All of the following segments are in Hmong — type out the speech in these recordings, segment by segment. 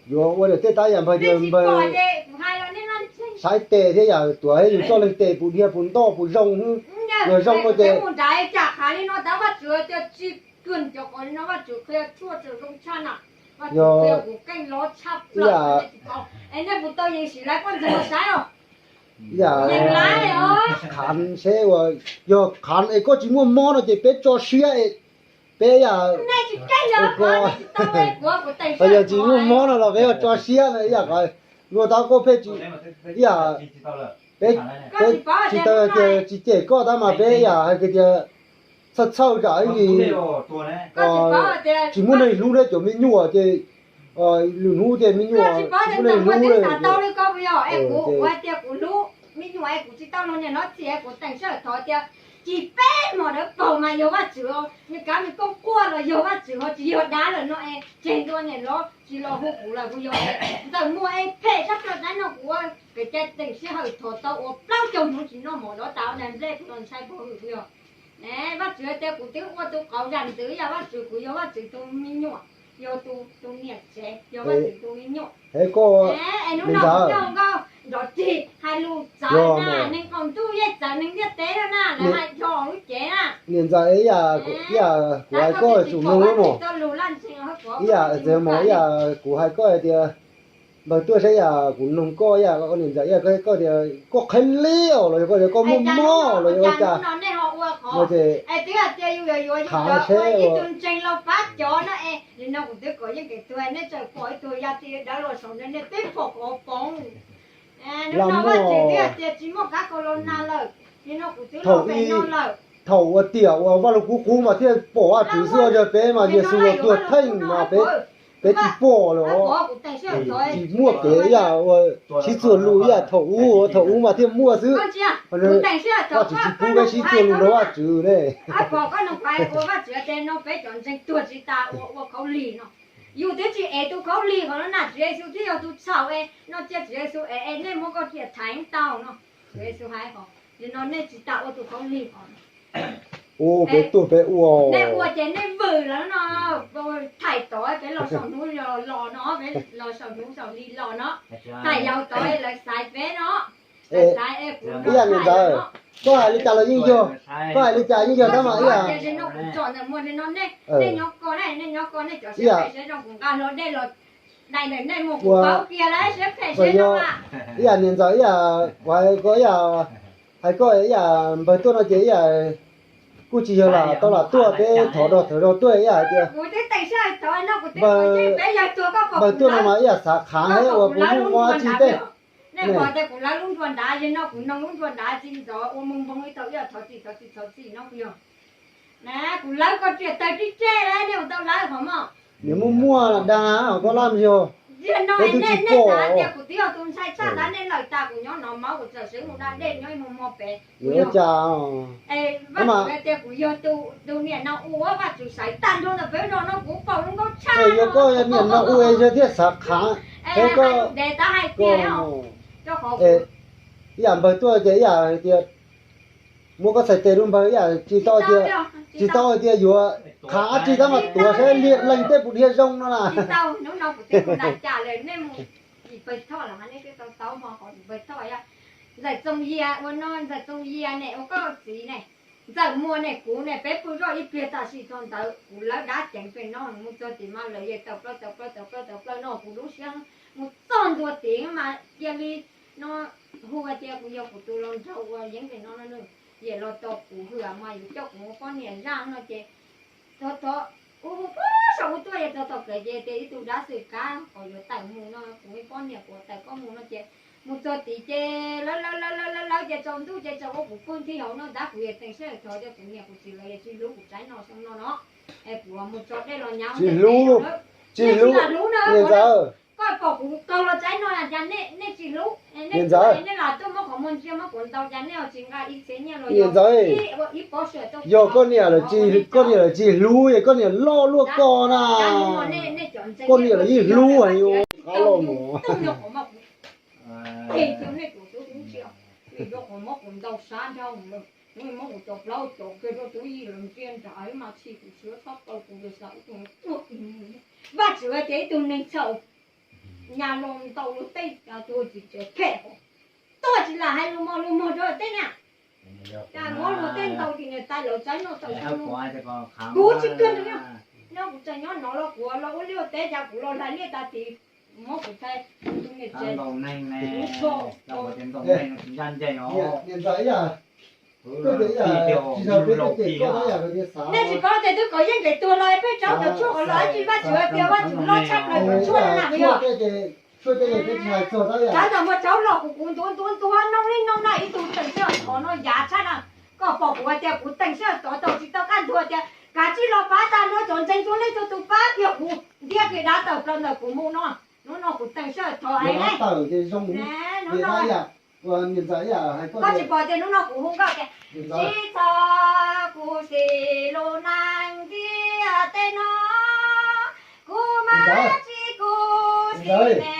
Yuav ua niam tej tab yam npawg tias npawg saib tes thiab yam tuav yus txoj leeg tes puas dhia puas ntoj puas zoo, yog zoo no ces yog yam khav seb ua, yog khav es koj tsis muaj mob no ces peb tso siab es peb yam, yog tsis muaj mob no los peb yuav tso siab na yam luag tab koj pheej tsis, yam peb tsis tau tias tsis cem koj tab mas peb yam hais tias txhawj txhawj tsam ib ntsis tsis muaj neeg hlub thiab cov me nyuam ces lwm hnub ces me nyuam tsis muaj neeg hlub li. Cis peb hmo dawb paug mas yog Vajtswv, nws kav nws kooj quaj los yog Vajtswv ho tsis yog dab lawm no es tseg ntua niam lov tsis los hu kuv lawm kuv yog Ntxawm Muas es phem sab plaws dab no kuv ua kev cai teem sij hawm thov tau ua plaub caug hnub tsis noj mov dov tas na nplej kuv los ntshai pov hwm kuv yog. Vajtswv tias kuv twb ua tus qauv zam ntxwv yog Vajtswv, kuv yog Vajtswv tus me nyuam, yog tus niam tsev, yog Vajtswv tus me nyuam. Es hnub no kuv coj nkauj nrov rig hais lus txawv na, neeg qaum ntuj yeej txawv neeg ntiaj teb na, lawv hais yog lub cev na. Niam ntxawm, ib yam kuv hais koj tsum mloog lub mos, ib yam txawv mos, ib yam kuv hais koj hais tias npawg tuaj saib yam kuv noog koj ib yam niam ntxawm ib yam koj tias koj qheb liab los yog koj tias koj muaj mob los yog ua cas no ces khav seb ua. Lam muaj thaum ub, thaum ua tiam uas Vaj Lug Kub qub mas thiaj pom Vajtswv xwb, yog peb mas Yexus los tuag theej mas peb, peb tsis pom lawm. Tsis muaj kev ib yam ua sib txuag lus ib yam thaum ub, thaum ub mas thiaj muaj xwb. Vajtswv tsis pub peb sib txuag lus rau Vajtswv ne. Yus twb tsis ev tus khaub lig qhov no na, Tswv Yexus thiaj yog tus txhaum es no cia Tswv Yexus ev es nej muab koj riam thaiv tau no. Tswv Yexus hais qhov no nej tsis tas ua tus khaub lig qhov no. Peb tuaj peb ua, nej ua ces nej vwm lawm no, thaij tod peb los saum hnub los no, peb los saum hnub saum hli los no, thaij yau tod lawv xaiv peb no. Ib yam niam ntxawm, koj hais li cas los yeej yog, koj hais li cas yeej yog tab mas ib yam. Ib yam niam ntxawm ib yam kuv hais koj ib yam, hais koj ib yam npawg tuaj no ces ib yam kuj tsis yog lam tau lam tuaj, peb thov rog thov rog tuaj ib yam hais tias npawg tuaj no mas ib yam xav khav thiab ua kuv muaj mob dab tsi tej. Nej pom tias kuv lawv lub nruas nrad, yog no kuv noog lub nruas nrad tsis ntxov ua moo npoo ib tau ib yam thov txim thov txim thov txim no kuv yog. Na kuv lawv koj riam taw tib tseg lawm nej ua tau lawv qhov mos. Nws muaj muaj dag koj laj yog. Yog no nej xav tias kuv twb yog tus ntshai tshaj tab nej lawm tas kuv nyob no mov kuv txawm sawv mus da dej nyob ib hmo hmo pem. Ua cas tias kuv yog tus niam no ua Vajtswv xaiv tag nrho ntawm peb zos no kuv paum lub nkaub tshaj. Yog koj niam no ua yog thiaj xav khav, es koj ntev tab hais tias ib yam npawg tuaj ces ib yam hais tias muab koj txhais tes rau npawg ib yam tsis tau tias, tsis tau hais tias yuav khav dab tsi tab mas tuav saib leeg tej puas dhia zoo no na. Ntxawm Txoov Yias ua no, Ntxawm Txoov Yias ne ua koj txiv ne, Ntxawm Muas ne kuv ne peb pw zoj ib pliag tam sim thaum ntawd kuv lawv dab ceev pem no mus txog tim mas lawv yeej tawm plaws tawm plaws tawm plaws tawm plaws no kuv lub siab mus txog ntua tid mas cia li no hu tias kuv yog kuv tus hluas nraug uas yeeb pem no no nws yeej los tos kuv hwm mas yuav coj kuv mus poj niam zaj no ces thov thov ub hu pub saum ub tuaj es thov thov kev ces tias ib tug dab xwm kab qhov yuav tawm mus no kuv poj niam kuv tawm koj mus no ces mus txog tid ces lawv lawv lawv lawv lawv ces tsaus ntuj ces tsaus ua kuv pw nthi hauv no tab kuv yeej teem sij hawm thov tias kuv niam kuv txiv lawv yeej tsis hlub kuv tsaib no xyoo no no es kuv mus tso dej los nyab tsis hlub, tsis hlub na. Koj pom kuv qaug los tsaib no cas nej tsis hlub, nej lam tuaj muab qhov muag ntsia muab kuv ntaus cas nej ho tsis nqa ib txhiab nyiaj los yog ib pob suam tuaj. Yog koj niam lawv tsis, koj niam lawv tsis hlub es koj niam loj luaj koj na. Koj niam lawv yeej hlub heev. Qab los mus Vaj Tswv tias ib tug neeg txhaum Nyab los ntaus luag tej, tuag tsis tseem phem, tuag tsis lam hais lus mos lus mos rau tej na. Cas muab luag tej ntaus tim niam tais lawv txav noj tawm xyoo no. Kuv tsis kawg nrog, nyob kuv tseem nyob no los kuv los ua liaj ua teb, cas kuv los hlais liaj tas tid, muab kuv txhais tus niam tsev, kuv tso. Nej tsis paub tias twb kov yeej pem tuag los peb rau cov tshuaj los tsis Vajtswv tias Vajtswv loj tshaj plaws cov tshuaj na yog. Tshuaj tej, tshuaj tej, peb tsis hais txog tab yam. Cov ntawm muaj tsaub los kuv, kuv ntuav ntuav ntuav noob li noob na, ib tug teem sij hawm thov no yav tshaj na. Koj pom kuv hais tias kuv teem sij hawm thov tau tsis tau kaj ntug tias kav tsij los pab tag nrho cov ntseeg txhua leej txhua tus pab kiag kuv, ntiab kiag dab tawm plaws ntawm kuv mus no. Hnub no kuv teem sij hawm thov hais ne. Koj tsis pom tias hnub no kuv hu nkauj tias tsis txhob kuv sim lub neej ntiaj teb no, kuv mas tsis kuv sim ne,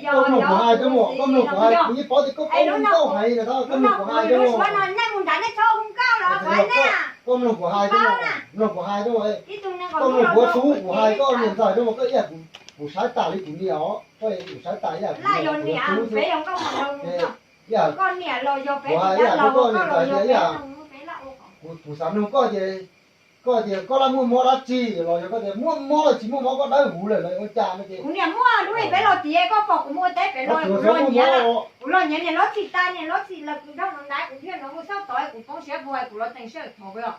yog yog kuv sim no yog. Es hnub no kuv lub suab no nej mus nrad nej txhob hu nkauj los kuv hais nej. Paub na. Ib tug neeg kom lub los kuv hais koj niam ntxawm no, koj ib yam kuv saib tas li kuv niam os, koj kuv saib tas ib yam kuv niam, peb yog nkauj hais los, koj niam los yog peb tus dab laug, koj los yog peb, kuv xav nug koj ces, koj tias koj laj muaj mob dab tsi los yog koj tias muaj mob los tsis muaj mob, koj dawb huv lawm los ua cas no ces. Kuv niam muaj lub, peb los tiav, koj pom kuv mus ua teb pem los, kuv los nyiav, kuv los nyiav niam lub txim tas, niam lub txim los kuv nrog no ntawd kuv thiaj no mus xauj tod, kuv poob siab puas kuv los teem sij hawm thov os.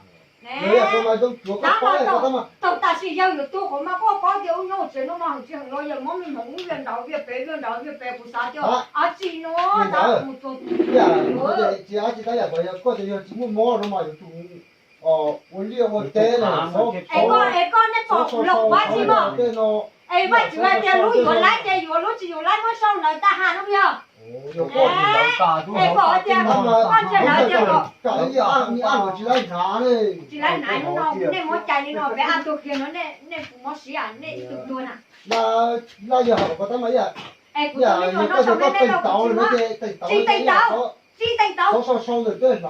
Tau tam sim yawg yuav tuag qhov mas koj paub tias ub nyob tsev no mas tsis heev los yawg muab me hmoov ub viaj nraud viaj pem viaj nraud viaj pem, kuv xav tias ab tsi no tab mus tus tsis ab tsi tab yam yog koj tias yog tsis muaj mob no mas yuav tsum ua liaj ua teb na. Es koj, es koj nej pom kuv los kuv ab tsi mog. Es Vajtswv hais tias lub yuav laib ces yuav, lub tsis yuav laib muab sau ntawd tag ha no yog. Es pom tias koj ntsia ntawd tias tsis laib hnav, nej muab cais li no peb ab tuag kiag no nej puas mob siab, nej ib tug tuag na. Es kuv tus me nyuam no sau me me no kuv tsis mob, tsis teem tau, tsis teem tau,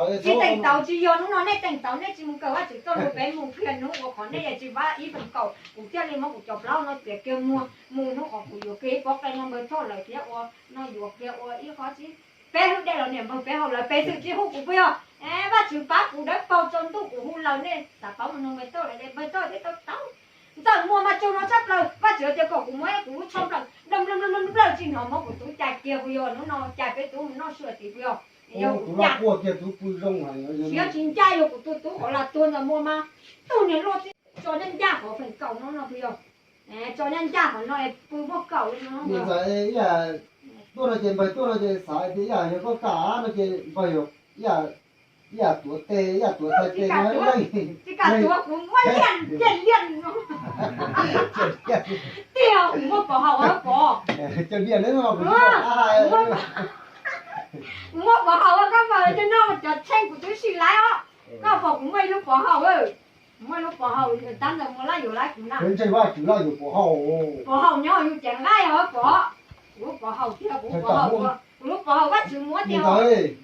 tsis teem tau, tsis yog hnub no nej teem tau nej tsis mus kawm Vajtswv txoj lus peb mus kiag hnub ua qhov nej yog tsis pab ib feem kaum kuv thiaj li muab kuv cov plaub no txiav kiag muag mus hnub qhov kuv yuav kiag ib pob qe no npawg Thoj lawv thiab ua no yuav kiag ua ib qhov tsis peb hlub dej los niam npawg peb haus lawv peb xwm tsis hu kuv puas yog? Vajtswv pab kuv dawb paug tsaus ntuj kuv hu lawm nej xav paub mus nug npawg Thoj lawv ces npawg Thoj thiaj tau tau. Ntxawm muag mas tsaug no tshaj plaws, Vajtswv tias kom kuv muab kuv lub tsho nplawm nplawm nplawm nplawm tsis hnov muab kuv tub cais kiag puas yog? Hnub no cais peb tub mus noj su tid puas yog? Yog kuv ncaj, siab tsis ncaj yog kuv tus tub qhov los tuag ntxawm muag mas tug niag luaj tib tso ncaj ncaj qhov feem kaum no no puas yog? Tso ncaj ncaj qhov no es pw muaj kaum li no. Tuaj no ces npawg tuaj no ces xav tias ib yam yog koj kam no ces npawg ib yam tuav tes ib yam tuav txhais tes no. Tsis kam tuav, kuv muab liaj liaj liaj no. Tiag, kuv muaj pov haum pov. Kuv muaj pov haum koj mas coj noj cov tsheej kuv twb sim laib os. Koj pom kuv muaj ib lub pov haum, kuv muaj ib lub pov haum tab ntawd muaj laj yuav laib kuv na. Pov haum nyob yus cev nqaij os pov. Kuv lub pov haum tiag, kuv lub pov haum, kuv lub pov haum Vajtswv muab tiag.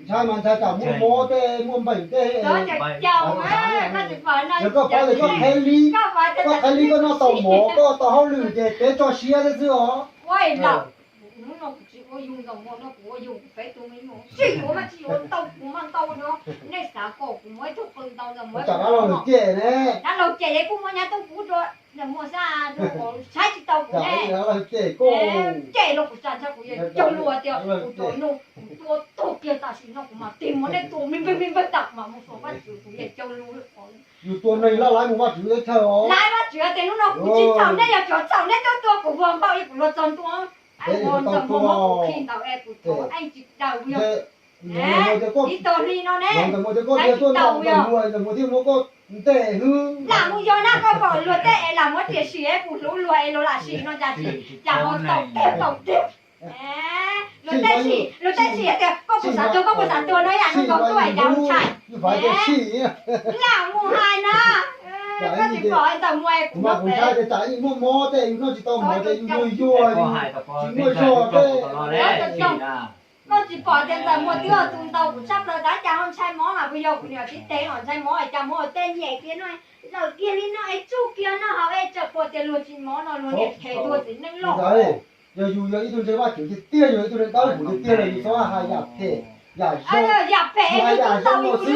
Ntshai mas ntshai tsam muaj mob tej muaj npeem tej. Koj tsis pom, koj qheb li, koj qheb li koj noj tau mov koj tau hauj lwm ces peb tso siab thiab xwb os. Ua lam, hnub no kuv tsis ua yus ntxaum muag no, kuv ua yus peb tus me nyuam tsis yuav mas tsis yuav, ntau kuv mas ntau no. Nej xav kom kuv muab ib tug qw ntau ntxaum muag, dab laug cem ne, dab laug cem es kuj muab nyab tuaj pub rau ntxaum muag xwb, saib tsis tau kuv ne. Cem los kuv tsa ntshai kuv yawg caug lus tias kuv tuaj no, kuv tuaj tuag kiag tam sim no kuv mam tig muab nej tua me npawg me npawg tas kuv mam mus xyuas Vajtswv, kuv yawg caug lus. Yus tua neeg laj laib mus Vajtswv teb chaws os. Laib Vajtswv tias hnub no kuv tsis txhaum nej, yog cov txhaum nej tuaj tua kuv vag npauj li kuv luag txog ntua. Ntxawm muag muab kuv khi ntawd es kuv thov eej tsis daws yog. Ib tog hli no ne, ntxawm muag tias koj tias tuaj ntawm yog, ntxawm muag thiaj muab koj ntes hwb. Lam mus yog na, koj pom luag tej es lam muab riam sim es kuv hlub luag es luag lam sim no cas tsis cas ho tau tiag tau tiag. Luag tej sim, luag tej sim tias koj puas xav tuag, koj puas xav tuag no yam no nkaus tuaj cas ntshai. Lam mus hais na, koj tsis pom ntxawm muag es kuv muab pem. Muaj mob tej yus noj tsis tau mov ces yus yuag yuag, tsis muaj zog tej. Koj tsis pom tias ntxawm muag twb yog tus ntaus kuv tshaj plaws tab cas ho ntshai mob mas puas yog kuv niam tib teg los ntshai mob es cas muab ua tej nyem kiag no, lawm kiag li no es tsuj kiag no hauv es txawm pom tias luag tsis mob no luag niam them tuag txiv neej loj. Yog yus yog ib tug ntseeg Vajtswv tiag tiag, yus yog ib tug neeg dawb huv tiag tiag los yus txhob hais yam phem yam zoo, yus hais yam zoo no xwb.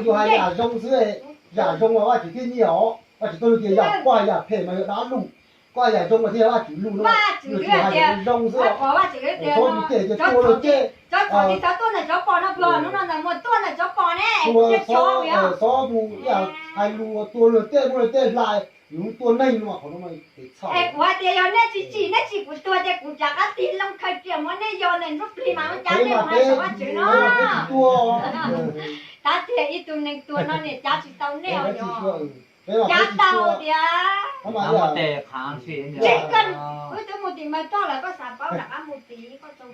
Yus hais yam zoo xwb, yam zoo mas Vajtswv thiaj nyiam os. Vajtswv tuaj lug tias yam koj hais yam phem mas yog dab lug, koj hais yam zoo mas thiaj yog Vajtswv lug no. Yus tsuas hais yam zoo xwb. Txhob yus cem tias tua luag tej, tua, txhob mus ib yam hais lus tua luag tej, muab luag tej hlais, yus tua neeg no mas qhov no mas kev txhaum. Kuv hais tias yog nej tsis tsim nej tsim kuv tuag ces kuv rov qab tig loo khaws riam muab nej yos ntawm ntsuj plig mas ua cas nej mus hais rau Vajtswv no. Tab tiag ib tug neeg tuag no niam cab tsis tau nej os yog. Cab tau tias, tsev koj, wb twb mus tim Npawg Toj lawm koj xav paub rov qab mus tim koj tau.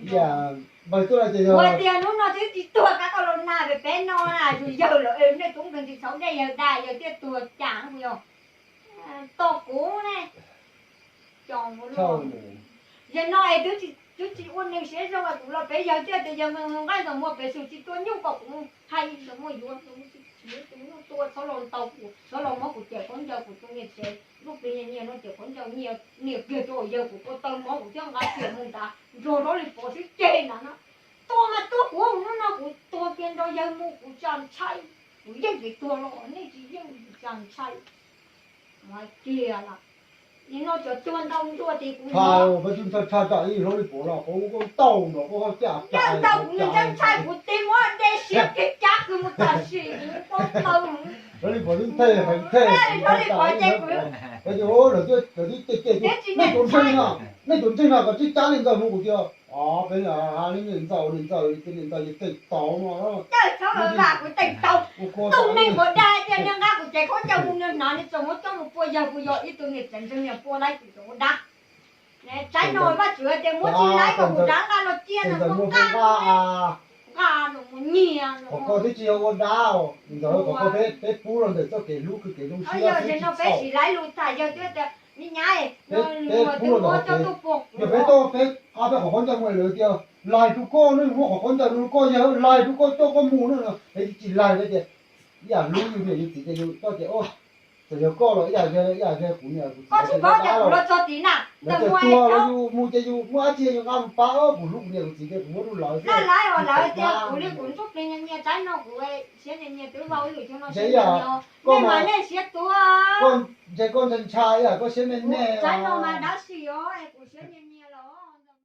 Ua tias hnub no twb tsis tuag kab koj los nag pem peb no na, yus yawg lawm nej tub nkeeg tsis txhaum dej yawg dag yawg thiaj tuag cas yog. Tos kuv ne, cov mus luaj. Yog no es twb tsis ua neeg siab zoo es kuv los peb yawg thiaj tias yawg nqaij ntxoov muag pem xwm tsis tua nyuj kom kuv hais ntxoov muag yuav tus nyuj tua txhob los ntaus kuv, txhob los muab kuv cem khaub ncaws kuv tus niam tsev. Lub plig nyias nyias no cem khaub ncaws nyias nyias kiag rau yawg kuv tua tau mob kuv thiaj nqa riam mus nrad nrog Hlob Lis Pov sib ceg ntawd na. Tua mas tua kuv hnub no kuv tuag kiag nrog yawg mus kuv tsis ntshai. Kuv yeej kev tuag los nej tsis yeej kuv tsis ntshai. Hais tias nim no cov tuag ntau ntuag tias kuv ntshai, peb tub ntshai tshaj tsam ib Hlob Lis Pov los qhov ub koj tau nrog koj caj ntshai kuv ntshai ntshai kuv tig muab de siab kiag cab kws mus tam sim kuv npau taws. Hlob Lis Pov twb nthe heev nthe, Hlob Lis Pov ces kuv, lawv twb cem cem kuv, nej tus ntseeg no, nej tus ntseeg no koj tsis cab niam ntxawm mus kuv tias, o, peb niam niam ntxawm niam ntxawm ces niam ntxawm ces teem tau no. Txhob vam kuv teem tau. Tus neeg puas dag tias niag nqa kuv cev khaub ncaws mus niag hnav niag txaus muab coj mus pua yawg kuv yog ib tug niam tsev ntseeg niag pua laib kuv tseem ua dab. Tsaib no Vajtswv tias muab tsis laib kom kuv rov nqa los cia no muab nqa, nqa los mus nyiag. Qhov ko twb tsis yog ua dab, ntawd qhov ko peb pub los ntawm txoj kev hlub kev zoo siab xwb. Peb tsis laib lus tham yawg twb tias me nyab, peb pub los ntawm, yog peb tuaj peb qab peb qhov khaub ncaws mus lawv tias laig rau koj ne, muab qhov khaub ncaws rau koj yawg laig rau koj coj koj mus no, peb tsis laig, peb tias ib yam hlub yus niam yus txiv ces yus txoj tias txawm yog koj los ib yam, ib yam kuv niam kuv txiv, koj tsis paub tias kuv los txog tid na, ntawm tuag los yus mus ces yus muaj dab tsi yus nqa mus pab, kuv hlub kuv niam kuv txiv ces kuv muab rau lawv. Lawv lawv os, lawv tias kuv li kuv ntsuj plig nyias nyias tsaib no kuv siab nyias nyias twb vau ib lwm xyoo no siab nyias nyias, nej mas nej siab tuag. Ntshe koj ntshai ntshai, koj siab me me, tsaib no mas dab tsi os, kuv siab nyias.